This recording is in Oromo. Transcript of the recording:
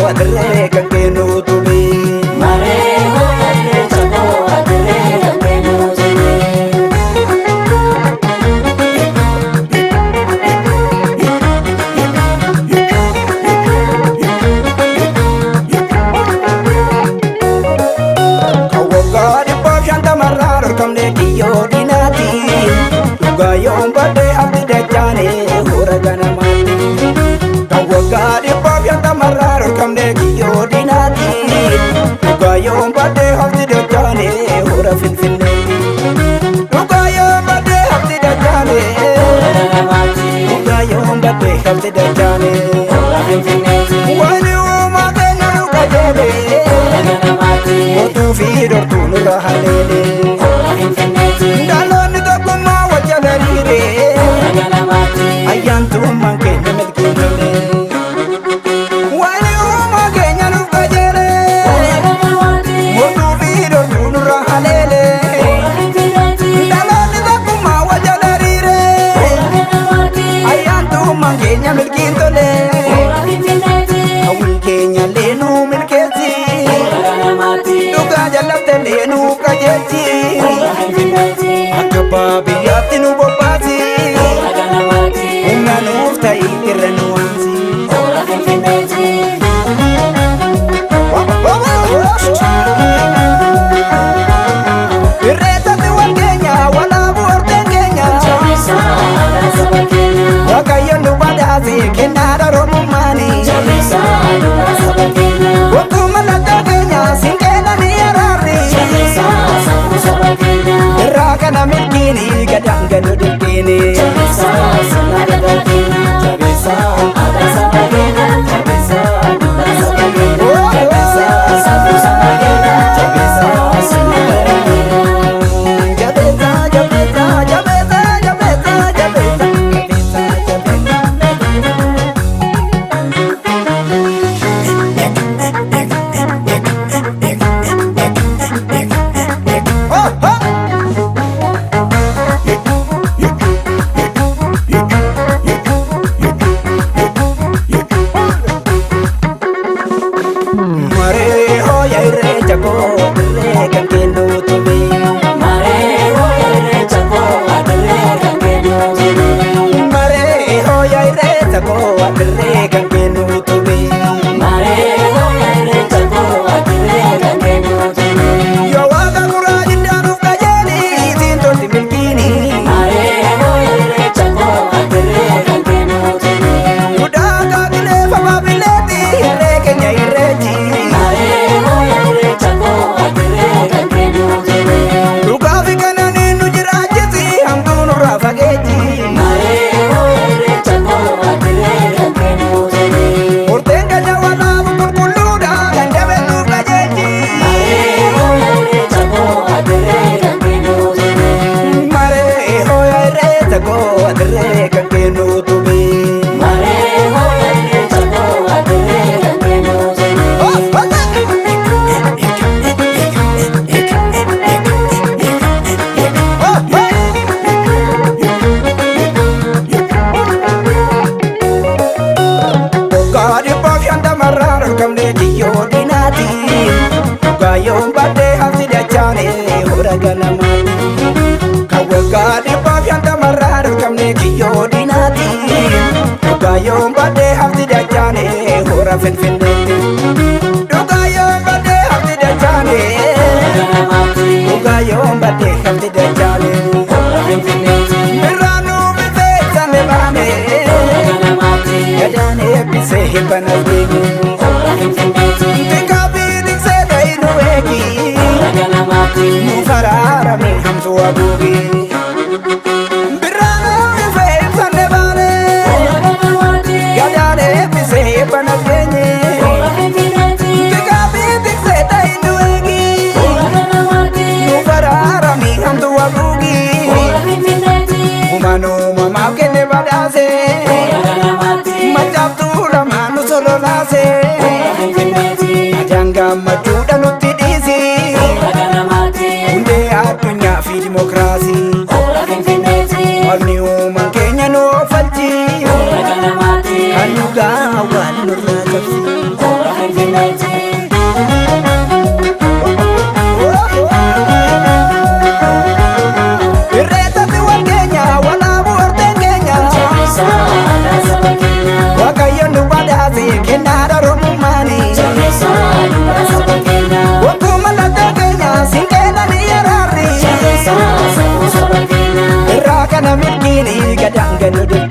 adirree kan kennu tubi. Maree hooya irreecha koo adirree kan kennu tubi. Kan waggaa 150rraa dhorkamne kiyyoo diinaati. Dhugaa yoon badde hafti dachaane hora ganamaatti. Kan waggaa 150rraa dhorkamne kiyyoo diinaati. Dhugaa yoon badde hafti dachaane hora Finfinneetti. Dhugaa yoon badde hafti dachaane. Hora ganamaatti. Dhugaa yoon badde hafti dachaane. Hora Finfinneetti. Wani uumaa keenya nu qajeele. Hora ganamaatti. Mootuu fi dhortuu nurra haleele. Hora Finfinneetti. Dhaloonni tokkummaa wal jala riire. Hora ganamaatti. Ayyaantummaan keenya milkiinole. Wani uumaa keenya nuuf qajeele. Hora ganamaatti. Mootuu fi dhortuu nurra haleele. Hora Finfinneetti. Dhaloonni tokkummaa wal jala riire. Hora ganamaatti. Ayyaantummaan keenya milkiintole. Hora Finfinneetti. Hawwii keenya illee nuu milkeessi. Hora ganamaatti. Dhugaa jallatte illee nuu qajeelchi. Hora Finfinneetti. Akka abbaa biyyaatti nu bobbaasi. Hora ganamaatti. Humna nuuf ta'i irra nu waamsi. Hora Finfinneetti. Irreessatti wal keenya walaabuu horteen keenya. Jabeessaa aadaa saba keenyaa. Waaqayyo nu badhaase kennaa dharomummaani. Jabeessaa duudhaa saba keenyaa. Gochuu mallattoo keenya siinqeedhanii araarri. Jabeessaa safuu saba keenyaa. Irraa kana milkiini gadaan ganu dirqiini. Jabeessaa sirna gadaa keenyaa. Jabeessaa aadaa saba keenyaa. Jabeessaa duudhaa saba keenyaa. Jabeessaa safuu saba keenyaa. Jabeessaa sirna gadaa keenyaa. Jabeessa jabeessa jabeessa jabeessa jabeessa jabeessa jabeessa. Oh, oh. Maree hooya irreecha koo dirree kan kennu tubi. Maree hooya irreecha koo adirree kan kennu tubi. Maree hooya irreecha koo dirree kan kennu tubi. Maree hooya irreecha koo adirree kan kennu tubi. Yoo waaqa guraa jiddaanuuf qajeeli isiin tolti milkiini. Maree hooya irreecha koo adirree kan kennu tubi. Guddaa kaakilee fafaa bileetti irree keenya irreechi. Maree hooya irreecha koo adirree kan kennu tubi. Dhugaa fi kananiin nu jiraachisi hamtuu nurraa fageechi. Maree hooya irreecha koo adirree kan kennu tubi. Horteen keenya walaabu qulqulluudha kan dabeessuuf qajeelchi. Maree hooya irreecha koo adirree kan kennu tubi. Maree hooya irreecha koo adirree kan kennu tubi. Maree hooya irreecha koo adirree kan kennu tubi. Waggaa 150rraa dhorkamne kiyyoo diinaati. Dhugaa yoon badde hafti dachaane hora ganamaati. Kan waggaa 150rraa dhorkamne kiyyoo diinaati. Dhugaa yoon badde hafti dachaane hora Finfinneetti. Dhugaa yoon badde hafti dachaane. Hora ganamaatti. Dhugaa yoon badde hafti dachaane. Hora Finfinneetti. Birraan nu bifee ibsanne baane. Hora ganamaatti. Gadaan eebbisee hibbana deemu. Hora Finfinneetti. Xiqqaa fi tiksee ta'e nu eegi. Hora ganamaatti. Nu faraarame hamtuu haguugi. Birraan nu bifee ibsanne baane. Hora ganamaatti. Gadaan eebbisee hibbana deemu. Hora Finfinneetti. Xiqqaa fi tiksee ta'e nu eegi. Hora ganamaatti. Nu faraarame hamtuu haguugi. Hora Finfinneetti. Uumaan uumamaaf kenne badhaase. Hora ganamaatti. Macaaftuu lamaan nu sololaase. Hora Finfinneetti. Ajaan gammachuudha nutti dhiisi. Hora ganamaatti. Hundee addunyaa fi dimokiraasii. Hora Finfinneetti. Waaqni uumaan keenya nu oofalchi. Hora ganamaatti. Kan dhugaa waan nurraa cabsi. Hora Finfinneetti. Oromummaani. Jabeessaa duudhaa saba keenyaa. Wakkuma lataa keenya sinqeelanii yaraarri. Jabeessaa safuu saba keenyaa. Irraa kana milkiini gadaan ganu dirqiini.